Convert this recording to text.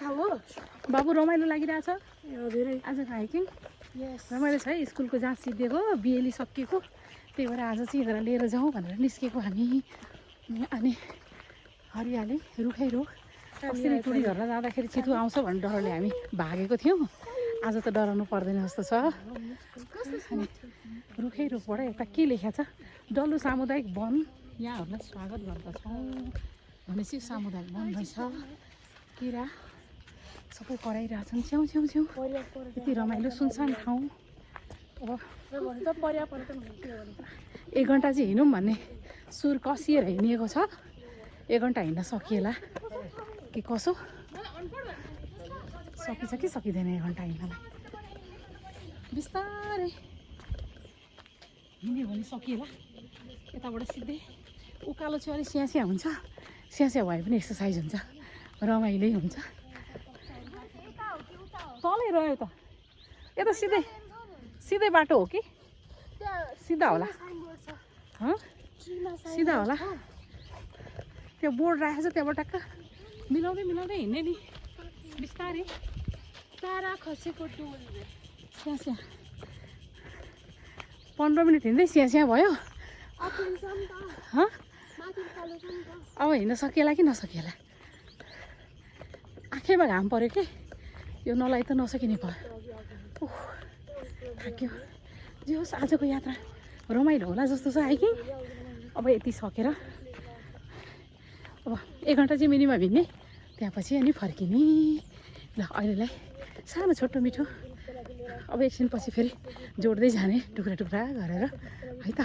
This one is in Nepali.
बाबु रमाइलो लागिरहेछ आजको हाइकिङ रमाइलो छ है। स्कुलको जाँच सिद्धिएको बिएली सकिएको त्यही भएर आज चाहिँ यिनीहरूलाई लिएर जाउँ भनेर निस्केको हामी। अनि हरियाली रुखै रुख कसरी टुरी झर्न जाँदाखेरि चितु आउँछ भन्ने डरले हामी भागेको थियौँ। आज त डराउनु पर्दैन जस्तो छ। अनि रुखै रुखबाट एउटा के लेखेको छ डल्लो सामुदायिक वन यहाँहरूलाई स्वागत गर्दछौँ भनेपछि सामुदायिक वन रहेछ। किरा सबै कराइरहेछन् छेउ छेउ छेउ यति रमाइलो सुनसान ठाउँ। अब 1 घन्टा चाहिँ हिँडौँ भन्ने सुर कसिएर हिँडिएको छ। 1 घन्टा हिँड्न सकिएला कि कसो सकिन्छ कि सकिँदैन 1 घन्टा हिँड्नलाई। बिस्तारै हिँड्यो भने सकिएला। यताबाट सिधै उकालो चाहिँ अलिक स्यास्या हुन्छ। स्यास्या भए पनि एक्सर्साइज हुन्छ रमाइलै हुन्छ। तलै रह्यो त यता सिधै सिधै बाटो हो कि सिधा होला सिधा होला। त्यो बोर्ड राखेको छ त्यहाँबाट टक्क मिलाउँदै मिलाउँदै हिँड्ने नि बिस्तारै। तारा खसेको टोल स्यास्या 15 मिनट हिँड्दै स्यास्या भयो। अब हिँड्न सकिएला कि नसकिएला। आँखैमा घाम पऱ्यो कि यो नलाई त नसकिने भयो। ओह थाक्यो। जे होस् आजको यात्रा रमाइलो होला जस्तो छ हाइकिङ। अब यति सकेर अब 1 घन्टा चाहिँ मिनिमम हिँड्ने त्यहाँपछि अनि फर्किने। ल अहिलेलाई सानो छोटो मिठो अब एकछिनपछि फेरि जोड्दै जाने टुक्रा टुक्रा गरेर है त।